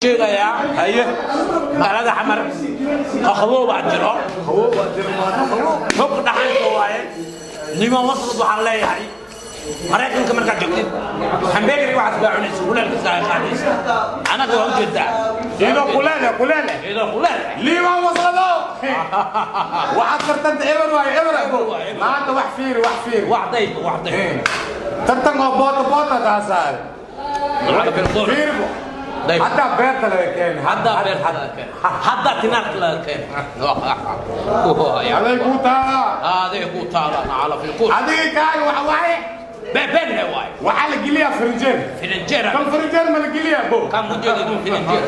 Sheegayaa. Haye. Magaalada Xamar qaxwo baa jiro, xog dhaxanka waaye. Niman Wasrad waxaan leeyahay, Maraykanka markaad joogtid hamburger waxaad baa cunaysa, kulaalkiisa ay qaadaysa. Anaga waa ujeedaa. Iyadoo kuleele kuleele. Iyadoo kuleel. Liiban Waslado, waxaad tartanta eber waaye, eber. Maanta wax fiiri, wax fiiri. Wax dayb, wax dayb. Tartan oo boota boota taasaay. Fiirbo. Dayb. Haddaa beerta laga keenay. Haddaa beerta laga keenay, haddaa tinaarka laga keenay. Aday kuu taalaa. Aday ku taalaa cala fi kuur. Adiga kaaga waxa waaye. Beben waaye. Waxaa la geliyaa firinjeer. Filinjeer. Kan firinjeer ma la geliyaa bo? Kan mujeedin filinjeer.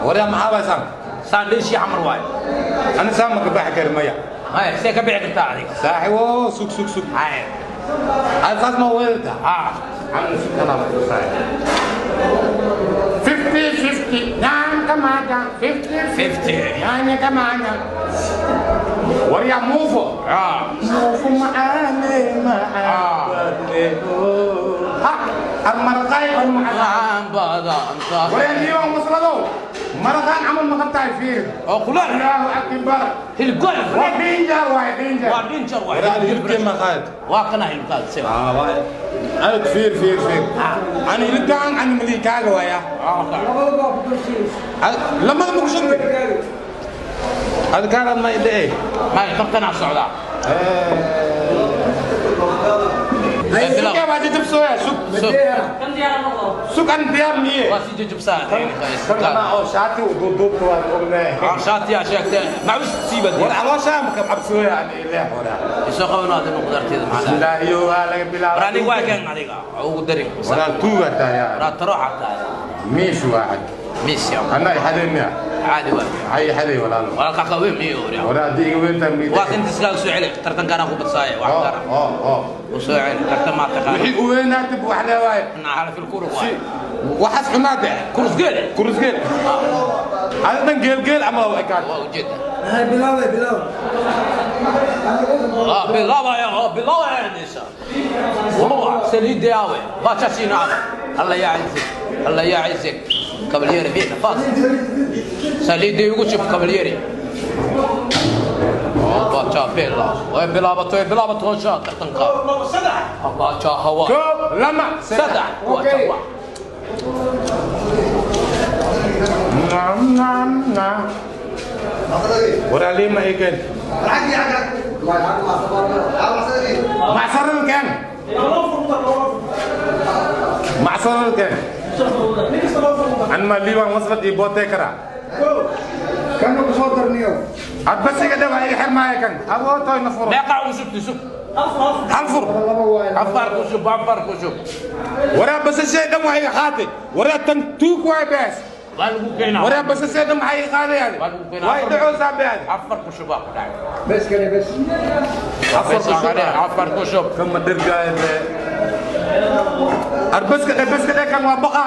Waryaa, maxaa baysaan? Saandhiishii Xamar waaye. Ani saa ma ka baxi kari, maya. Hay, see ka bixi kartaa adiga? Saaxibo, sug, sug, sug. Hay. Ad saas ma weelta. Ah. Aan sug, kana ma tusaay 50-50 naan kamaada 50. 50. Naan kamaada. Waryaa, muufo. Ah. Muufo macaane macaan, ha almaraqay macaan. Aan badanta. Waryaa, Liiban Wasladow, maraqaan camal maqan tahay, fiir. Oo kulaal. Allahu akbar. Hilib gool. Waa dhinjar waay, dhinjar. Waa dhinjar waay. Waryaa, hilibkee maqaad? Waa kana hilibkaad se. Aad fiir, fiir, fiir. Ani hilibkaan ani mali kaaga waaya. Lamada ma ku shubtay ad kaalaad ma idhee? May, tartanaa socdaa. Sugee baa jajabsooya, sug. Sug. Sug, an diyaar miye. Waa si jajabsaa. Kana oo shaati u duuduubta waan ognay. Shaatiyaa sheegtee, macawis siiba. War, calooshaa maka cabsooya ani ileex waraa. Isoo qabanaada qudaarteeda maxaa? Bismillaahiyo waa laga bilaabay. War, aniga waa keen, adiga ugu darin. Waraa, tuuga tahay. Waraa, taro xataa. Miis waaxad. Miis ya. Anna ixadeen miya? Caadi waa. Hay xaday, walaalo. Walaalkaa ka weyn miyo waryaa? Waraa, haddii iga weyntaa miid. Waa inta iskaaga soo celi, tartankaana ku badsaaya wax gaara. Oo oo. U soo celi tartan maa taqaana. Wixii u weynaatib wax leewaay. Nacala fil kurug waay. Waxaas cunaade. Kurusgeel. Kurusgeel ada dhan, geelgeel camal u ekaad. Waa ujeeda. Bilaabay, bilaab. Ah, bilaabaya oo bilaabaya nisa والله سليد ياوي باتشاسينا. الله يعزك، الله يعزك. كابليري بيت فاس سليد يقول شوف كابليري باتشا بيلا وين بلابتو بلابتو شا ترتنقا باتشا هوا. Koob, lama. Saddex waa. Nam nam nam. Waraa, liima ii keen. Macsarada keen, macsarada keen. Anma Liiban Waslad ii bootee karaa. Kana ku soo darniyo. Ad bas iga dhawa, iga xirmaaya kan abootoy na furo. Meeqa ugu shubtay? Sug. Hal fur. Laba waay. Afar ku shub, afar ku shub. Waraa, basashee dhan waa iga qaatay. Waraa, tan tuug waay bees. Waa lagu keenaa. Waraa, basashee dhan maxaa iga qaadayaan? Waa lagu keenaa. Waa i dhacoosaa bees. Afar ku shubaa ku dhacay. Bes kale, bes. Afar ku shub. Afar ku shub. Kama dhirgaayo be. Arbaska dhe, baska dhe, kan waa baqa.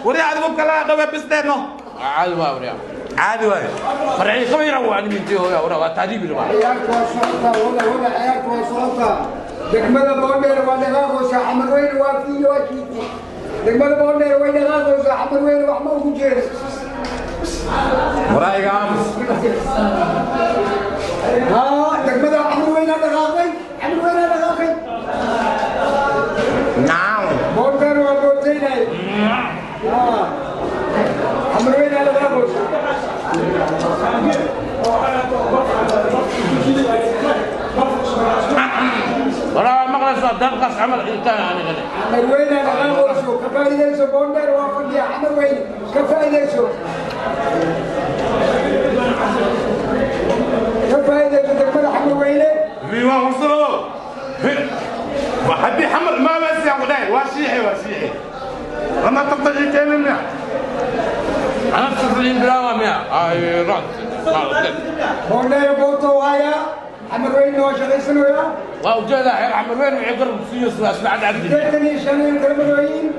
Waraa, adigu kala dhawe bisteeno. Caadi waa waryaa. Caadi waay. Farci kama yara waa nimintii hooya waraa, waa taadiibi rabaa. Ciyaartu waa socotaa, wada wada, ciyaartu waa socotaa. Degmada Boondheer waa dhaqaaqaysaa, Xamarweyne waa fiiyo, waa jiiti. Degmada Boondheer way dhaqaaqaysaa, Xamarweyne wax ma ugu jeedo. Waraa, iga aamus. Haa, degmada Xamarweyne dhaqaaqay, Xamarweyne dhaqaaqay. Naaw. Boondheer waa booteynay. Haa, Xamarweyne dhaqaaqaysaa. Waraa, maqlaysaa dalkaas camal intaan anigana. Xamarweyne dhaqaaqayso, ka faa'iidayso. Boondheer waa fadhiya, Xamarweyne ka faa'iidayso, ka faa'iidayso degmada Xamarweyne. Liiban Waslado haddii Xamar maamaasiyaan ku dhahay, waa shiixe, waa shiixe lama tartan ii keenin miya? Ana tartan bilaaba miya? Ay rant. Boondheer booto waaya, Xamarweyne waa shaqaysanayaa. Waa ujeedaa xeer Xamarweyne wixii garab siiyo sidaas bacad cabdi. 85 iyo kala madooyin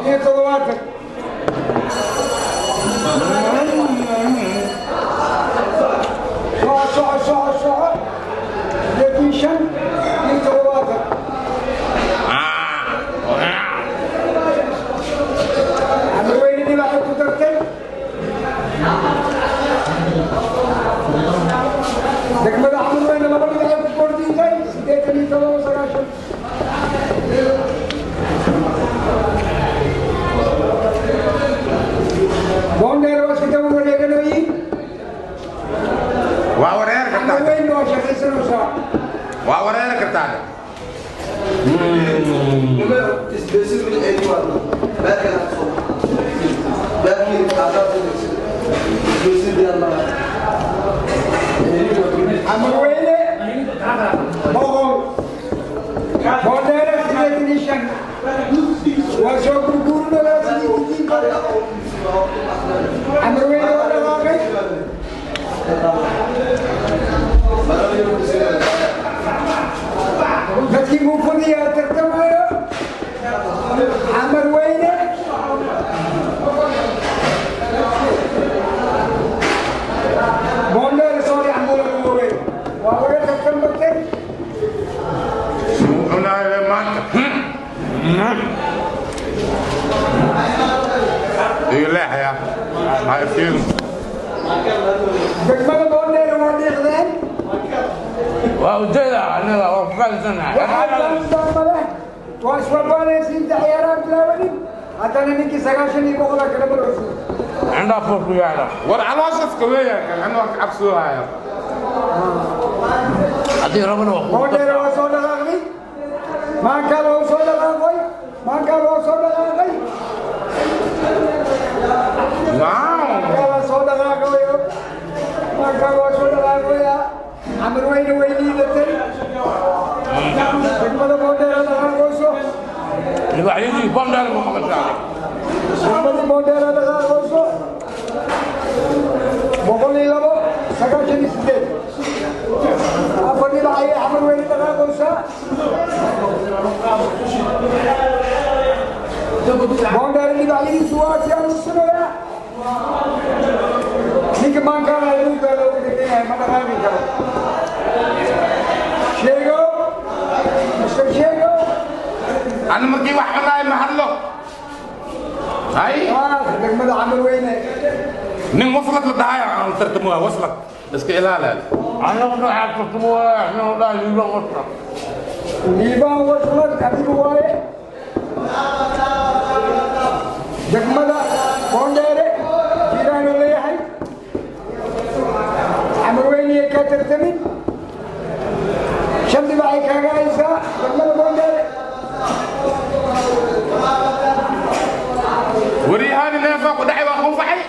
iyo 70. Soco, soco, soco, soco. 85 iyo 70. Xamarweyne. Xamarweyne 100, Boondheere 85. Waa soo gurguurinayaa sidii. Xamarweyne waa dhaqaaqay. Dadkii muufadiyaa tartamayo. Xamarweyne Boondheere soo cambuula waaweyn waa laga tartan batay. Cunaayo maanta iyo leexaya ha iftiin. Degmada Boondheere waa dhiiqdeen. Waa ujeeda anaga waa ku qaalisanahay. Waxaa daandaama leh waa iswalwaalaysiinta ciyaaraha bilaabanin, haddana ninkii 90 iyo 100 kala maraysa. Indhaa fur ku yaala. War calooshaska weeyaan kan anuu ka cabsoohaya. Haddii rabana waa ku. Boondheere waa soo dhaqaaqday, maankaa waa soo dhaqaaqay, maankaa waa soo dhaqaaqay. Maankaa waa soo dhaqaaqayo, maankaa waa soo dhaqaaqaya. Xamarweyne way liidatay, degmada Boondheere dhaqaaqayso. Libaaxyadii Boondheere ma maqashaa? Degmadii Boondheere dhaqaaqayso, 102, 98, afar dhibac ayay Xamarweyne dhaqaaqaysaa. Boondheere dhibacyadiisu waa si aruursanaya. Ninka maankaana luugaa loogu dhegan yahay, ma dhaqaaqi karo. Sheego, Mr. Sheego. Ana markii wax cunaayo ma hadlo hay. Degmada Xamarweyne. Nin waslad la dhahayo aan tartamuha, waslad iska ilaalaal. Anagu waxaa tartamuha anagu dhaa Liibaan waslad. Liibaan waslad adigu waaye. Degmada Boondheere jiiraanu leeyahay, Xamarweyniyay kaa tartamin, shan dhibacay kaaga haysaa degmada Boondheere. Waryahaani neefaa ku dhacay, waa qunfaxay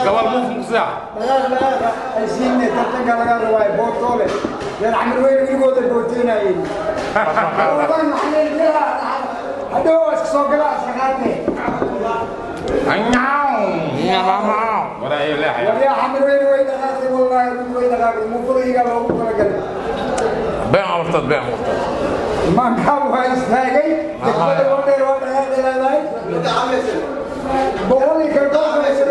gabal muufmuqsiya. Dhaqaaq dhaqaaqa ay siinne, tartanka laga rabaayo boortoole. Reer Xamarweyne weligooda booteenayeen, hadhow waa iska soo gala iska qaatee. Waraa iyo leexaya. Waryaa, Xamarweyne way dhaqaaqay, wallaahi way dhaqaaqay, muufadayga loogu talagalay. Been abartad, been abartad. Maankaa waa istaagay. Degmada Boondheer waa dhaqaaqi leedahay, 100 iyo konton ku dhawaa.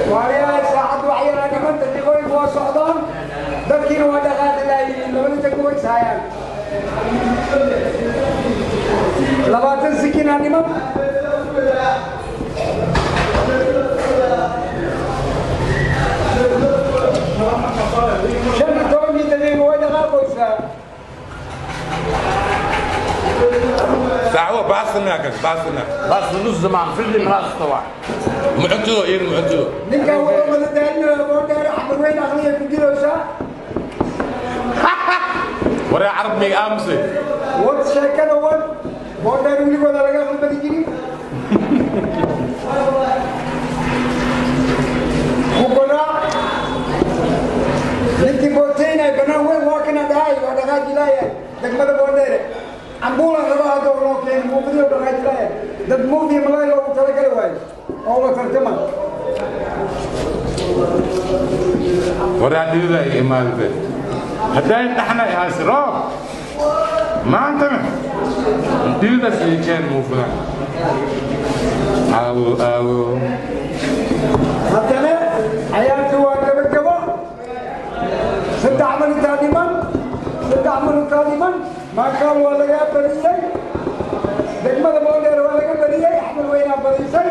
Waaryahay, saacad wax yaraa dhiman, daqiiqooyinku waa socdaan, dadkiina waa dhaqaaqi laayihiin, labada degmo way ishayaan. 20 sikinaa dhiman. 15-kii daqiiqo way dhaqaaqaysaa. Saawo baasna kan baasna. بس نص زمان في اللي مراس واحد. Mucuntido iyo mucuntido. Ninkan wuxuu madadaalinaya Boondheere, Xamarweyne aqliya ku dilaysaa. Waryaa, carab miga aamusay. Wad sheekada wad, Boondheer weligooda laga aqli jirin kugonaa. Ninkii booteynay banaan weyn waa kana dhahay, waa dhaqaaji laayahay. Degmada Boondheere cambuulan raba hadda loo keenay, muufadiyo dhaqaaji laayahay. Dad muufiya malaay loogu talagali waayo oo la tartama. Waryaa, dhidida ay imaadade hadday dhaxna ihaasi roob maantana dhididaas ay keen muufada aawo aawo. Haddana cayaartu waa gabagabo, 3 minutaa dhiman, 3 minutaa dhiman. Maankaal waa lagaa badiyey, degmada Boondheer waa laga badiyey, Axmed Weynaa badisay.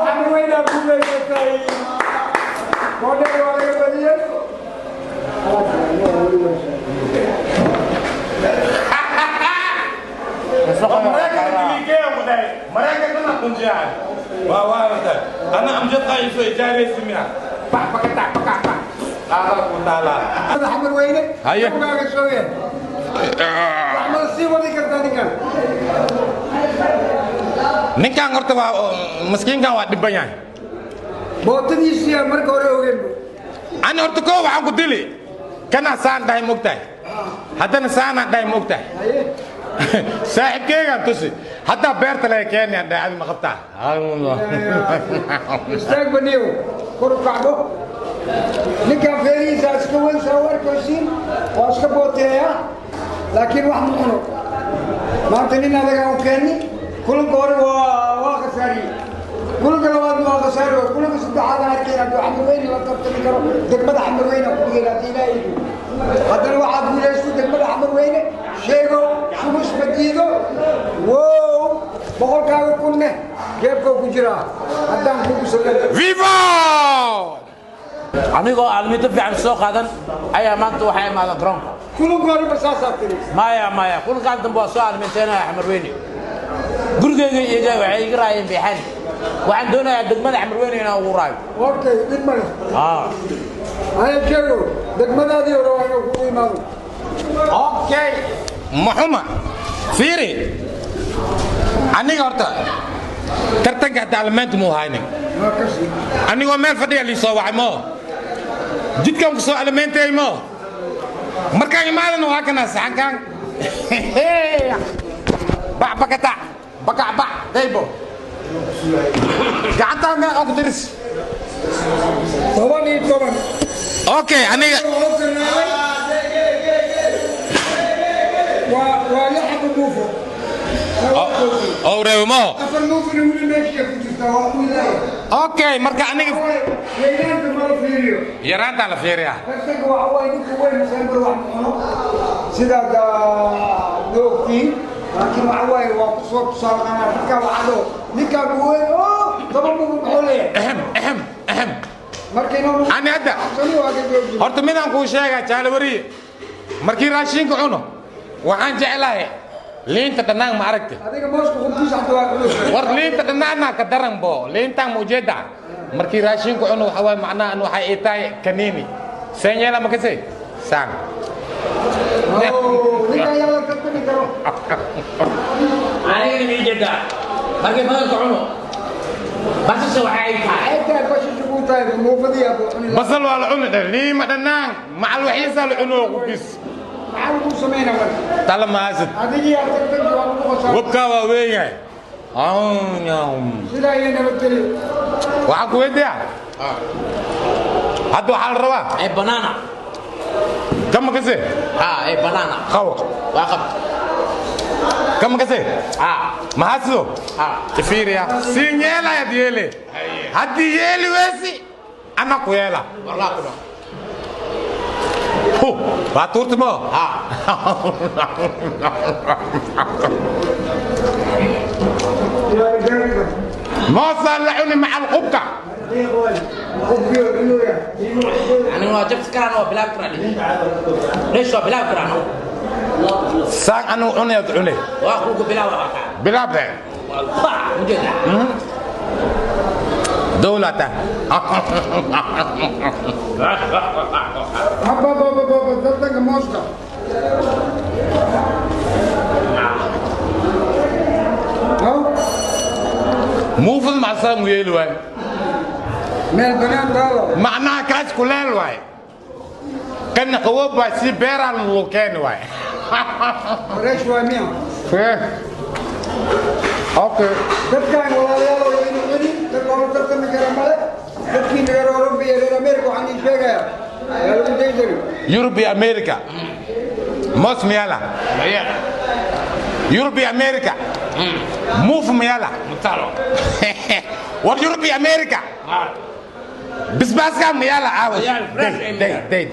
Axmed Weynaa guulaysatay, Boondheer waa laga badiyey. Maraykankana kunjiyaa. Waa waalata. Ana amjad qayso ijaaraysi miya. Bax bakata bakac bax. Qaada ku taala. Xamar Weyne. Haye. Kaaga soo yeen wax ma sii wadi kartaa ninkan? Ninkan horta waa maskiinkan, waa dhiban yahay. Bootadiisiyaa marka hore ogeen. Ani horta koo waxaan ku dili kana saan dhahay, mogtahay? Haddana saanaan dhahay, mogtahay? Haye. Saaxiibkeygaan tusi, haddaa beerta laga keenayaan dhahay, adi ma qabtaa? Istaag baniyow, kor u kacdo. Ninkan feerihiisa iska weyn, saa u arkaysiin, waa iska booteeya, laakiin wax ma cuno. Maanta nin adagaa u keenni. Kulanka hore waa khasaariyey, kulanka labaadna waa khasaari, waa kulanka saddexaad aan arkayna hadduu Xamarweyne la tartami karo. Degmada Xamarweyne ku dhigayna haddii Ilaahay idmo. Haddana waxaa guulaystay degmada Xamarweyne. Sheego shumus ma diido. Wow, 100kaaga kunne jeebkoo ku jiraa haddaan kugu soo. Viva! Anigoo aalmiito fiican soo qaadan ayaa maanta waxaa imaada garoonka. Kulanka horeba saasaa tiri. Maya, maya, kulankaan dambe waa soo aalmiinteynaya. Xamarweyne gurigeyga iga waxay iga raayeen beexaan. Waxaan doonayaa degmada Xamarweyne inaan ugu raayo. Okay, dhib male. Haya sheego, degmadaadii hore waa inuu kugu imaado. Okay, maxuma fiiri, aniga horta tartanka hataa almeenta muu haynin. Waa kasi. Anigoo meel fadhiya lii soo wacay moo, jidkan ku soo almeentay moo. Markaan imaadana waa kana saxankan, bac bakata bakac bac daybo gacantaan meel oo ku diris. 10 iyo 10. Okay, aniga Wuxuu bilaabay waa lix xabo muufo. Oo reebo moo. Afar muufona weli meesha ku jirtaa, waa ku ilaaya. Okay, marka aniga weynaanta mala fiiriyo. Yaraantaa la fiiriyaa. Tartanka waxa waaye ninka weyn maseembar wax ma cuno, sidaad loo ogtiin, laakiin waxa waaye waa kusoo tusaale qanaa ninkaa waxaa dhoo ninkaan weyn oo 10 muufo muxuu leeyahay? Ehem, ehem, ehem. Marka inuu Ani hadda sani waa ka jooji. Horta midaan kuu sheegaa, jaalawariye, markii raashinka cuno waxaan jeclahay liinta dhanaan, ma aragti? Adiga mooska qubkiisa xataa waa culus. War liinta dhanaana ka daran bo. Liintaan ma ujeeda? Markii raashinka cuno waxa waaye macnaha an waxay ii tahay kaniini seen yeela ma kasay saan. Oo, ninka ayaa la tartami karo. Anigana mii jeedaa markay badanka cuno basasha waxay ay tahay. Ay tahay basasha kuu tahay muufadii aad cuni lahaa. Basal waa la cuni dhe, liima dhanaan macal waxiisaa la cuno qubkiis. Maxaa lagu samaynaa marka? Tala maasid. Adigii aad tartanki waa lagu qasaa. Wabkaa waa weyn yahay. Sidaa iyo nabadgelyo. Waxaan ku weydiiyaa hadda, waxaa la rabaa Ee banana. Kama kase? Ha, ee banana. Qabo. Waa qabta. Kama kase? Ha. Maxaa sido? Ha. Fiiriya, siin yeelayaad yeele, haddii yeeli weysi ana ku yeela. Wallah ku dhaw. Hu, waa tuurti mo. Ha. Moosaa la cuni macal qubka. Qubkiyo cunuya. Aniga waa jabsi karaan, waa bilaabi karaan, leesh waa bilaabi karaan. Saan anu cunayaad cune. Waa kugu bilaaba waa kaa. Bilaab he. Waa ujeeda. Dowlata. Haba baba baba, tartanka mooska. Ha? Muufad macasaan u yeeli waay. Meel banaan taalo. Macnaha kaas kuleel waay, kana qaboob waay, si beeraan lagu keeni waay. Fresh waa miya? Okay. Dadkaan walaalayaal oo inu cuni dad loola tartami kara male. Dadkii reer Europe iyo reer America waxaan ii sheegayaa yaa lagu daydari. Yurub iyo America moos miyala? Yurub iyo America muuf miyala? Mutalo. War Yurub iyo America bisbaaskaa miyala aawa? Yaal, fresh. Day day day.